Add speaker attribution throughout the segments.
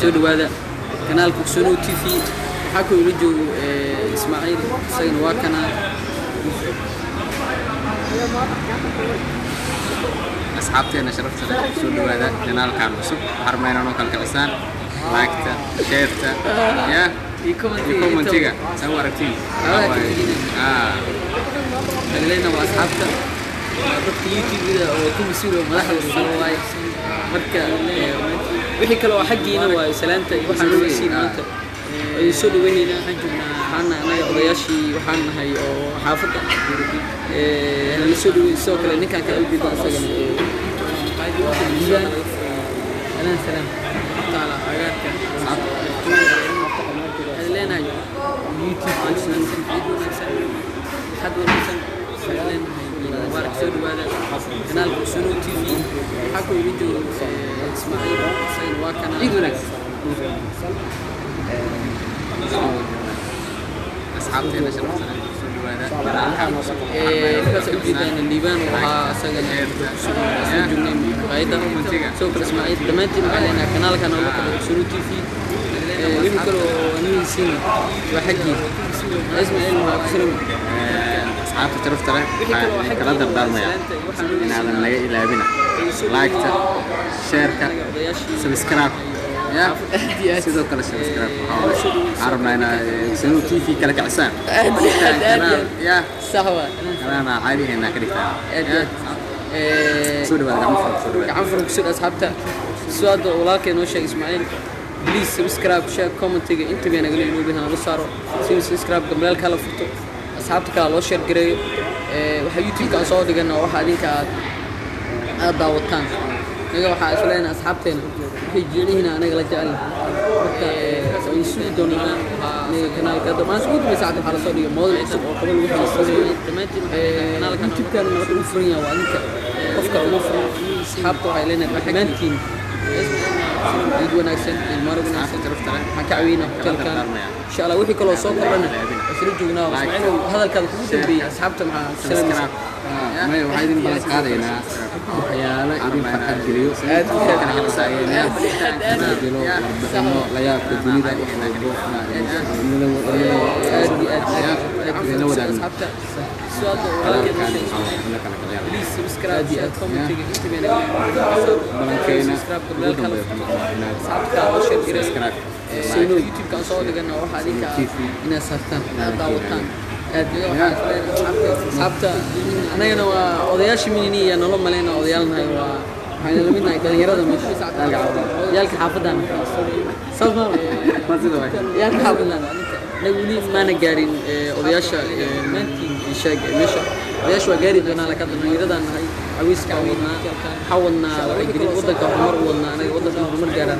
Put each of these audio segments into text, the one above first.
Speaker 1: Soo dhawaada kanaalka Ogsoonow TV. Waxaa kaloo ila joogo Ismaaciil, isagana waa kana.
Speaker 2: Asxaabteena sharafta leh, soo dhawaada kanaalkan cusub. Waxaan rabnaa inaan oo kala kicisaan like-ta, share-ta, ya
Speaker 1: iyo
Speaker 2: iyo comment-iga saa u aragtiin.
Speaker 1: Waxaa ka tegina.
Speaker 2: Ah,
Speaker 1: Tagleyna waa asxaabta, waa dadka YouTube-da oo ku mas-uul oo madaxda sare waaye. Marka wixii kale oo xaggiina waaye salaanta iyo waxaan noo siin maanta waa idin soo dhaweynaynaa. Waxaan joognaa, waxaan anaga odayaashii waxaan nahay oo xaafadda nala soo dhaweyn. Sidoo kale ninkaan kale ujeeda asagana Liibaan. Salaan salaan taala agaarka waxaan leenahay YouTube wanaagsan, ciid wanaagsan, xad wanaagsan waxaan leenahay. Ciid mubaarak. Soo dhawaada kanaalka Ogsoonow TV. Waxaa kaloo ila joogo Ismaaciil, isagana waa kana.
Speaker 2: Ciid wanaagsan. Asxaabteena sharafta leh, soo dhawaada kanaalkan cusub.
Speaker 1: Ninkaas ay ujeedaan Liibaan oo ahaa asagana isla joognay maqaayadda. Sidoo kale Ismaaciil, dhammaantiin waxaan leenahay kanaalkan oo la kala Ogsoonow TV. Wixii kale oo anigiisiin waa xaggii Ismaaciil waxaa ku salam.
Speaker 2: Asxaabta sharafta leh, waxaan idin kala dardaarmayaa inaadan naga ilaabina like-ta, share-ka, subscribe, ya sidoo kale subscribe. Waxaa waaye, waxaan rabnaa inaad Ogsoonow TV kala kicisaan.
Speaker 1: Aad iyo aad, aad iyo aad.
Speaker 2: Ya
Speaker 1: sax waa.
Speaker 2: Kanaana caadiheena ka dhigtaan.
Speaker 1: Aad iyo aad.
Speaker 2: Soo dhawaada, gacmo furan soo dhawaada.
Speaker 1: Gacan furan kusoo asxaabta. Soo hadda walaalkay noo sheegay Ismaaciil, please subscribe, share, comment-iga intaba nagala iloobin, hana la saaro si subscribe gambaleelka hala furto, asxaabta kale loo share gareeyo. Waxa YouTube-ka aan soo dhigana waxa adinka aad daawataan. Naga waxaa is leenahay asxaabteena waxay jecel yihiin anaga la jecel. Marka waan sugi doonaa aniga kanaalka hadda maanta ugu dambaysa saacad waxaa lasoo dhigay model cusub oo kaba lagu xayeysiinayo. Dhammaantiin YouTube-kan wuxuu u furan yahay waa adinka, qofka uma furan. Asxaabta waxay leenahay dhammaantiin ciid wanaagsan, ciid mubaarak wanaagsan.
Speaker 2: Sharafta leh,
Speaker 1: waxaan ka caawinaa hotelkan insha Allah. Wixii kaloo soo kordhana isla joognaa. Ismaaciil, hadalkaada kugu dambeeyay asxaabta maxaa salaameysa?
Speaker 2: Maya, waxaa idin ballan qaadaynaa waxyaalo idin farxad geliyo, gelo warbixino la yaabka dunida, wax walbo
Speaker 1: Aad iyo aad
Speaker 2: idinla wadaagno.
Speaker 1: Asxaabta soo hadda walaalkeed noo sheegay
Speaker 2: Kanaalkan waxaa la kala kiciyaa.
Speaker 1: Please subscribe, share, comment-iga inta
Speaker 2: Balankeena
Speaker 1: subscribe
Speaker 2: ugu
Speaker 1: gambaleelka
Speaker 2: dambeeya wuxuu noqonaa inaad
Speaker 1: asxaabta kale loo share gareeyo.
Speaker 2: Subscribe,
Speaker 1: YouTube-ka aan soo dhigana waxa adinka
Speaker 2: TV
Speaker 1: inaad saartaan, aad daawataan. Aad asxaabta anagana waa odayaasha minini iyo nolo maleyna odayaalnahay, waa waxayna la mid nahay dhalinyarada meesha, yaalka xaafadan saas ma
Speaker 2: Ma sida waay.
Speaker 1: Yaalka xaafadan anaga weli maana gaarin odayaasha sheeg meesha odayaasha waa gaari doonaa, laakiin hadda dhallinyaradan nahay. Cawiiska wadnaa, waxaa wadnaa wacyigelin, wadanka horumar u wadnaa. Anaga wadanka horumar gaaraan.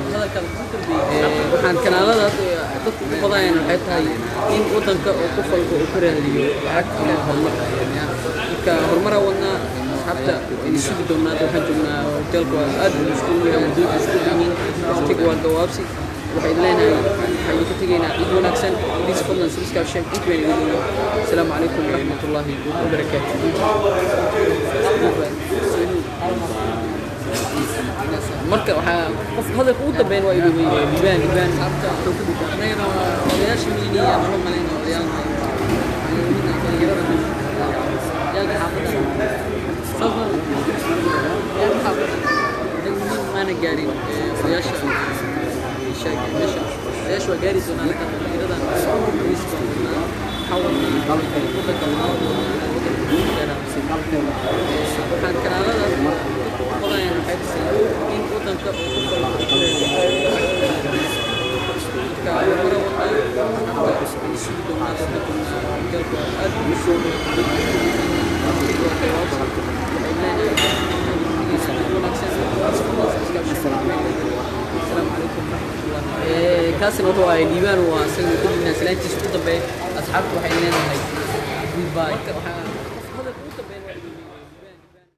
Speaker 1: Waxaan kanaalada hadda dadku u qodayaan waxay tahay in wadanka oo qof walba uu ka raadiyo lacag ama horumar. Marka horumaraa wadnaa, asxaabta waa idin sugi doonaa. Hadda waxaan joognaa hotelka, waa aad buu mashquul u yahay, waddooyinka isku yihiin, waqtiga waa gawaabsi. Waxay idin leenahay, waxaan idinka tegaynaa ciid wanaagsan. Please fadlan subscribe, share, inta baan idin leeyahay. Asalaamu calaykum waraxmatullaahi wabarakaatu. Marka waxaa qof hadalka ugu dambeyn waa idin weynaya Liibaan. Liibaan wuxuu ku dhigay anagana waa odayaasha mininiya nolo maleyna odayaalnahay, dhalinyarada yaalka xaafadda saas ma yaalka xaafadda anaga weli maana gaarin odayaasha sheeg meesha odayaasha waa gaari doonaa, laakiin dhalinyaradan cawiiska wadnaa, waxaa wadnaa wadanka horumar u wadnaa, wadanka gaaraan. Waxaan kanaalada dadku u qodayaan waxay tahay in wadanka oo qof walba uu ka raadiyo. Marka horumar wadnaa, asxaabta waa idin sugi doonaa. Hadda waxaan joognaa hotelka, waa aad buu mashquul u yahay, waddooyinka isku yihiin, waqtiga waa gawaabsi. Waxay leenahay waxaan idin tegaynaa ciid wanaagsan. Asalaamu calaykum waraxmatullahi. Kaasina wuxuu ahay Liibaan, waa isagana ku dhignaa salaantiisa ugu dambeeya. Asxaabta waxay leenahay goodbye.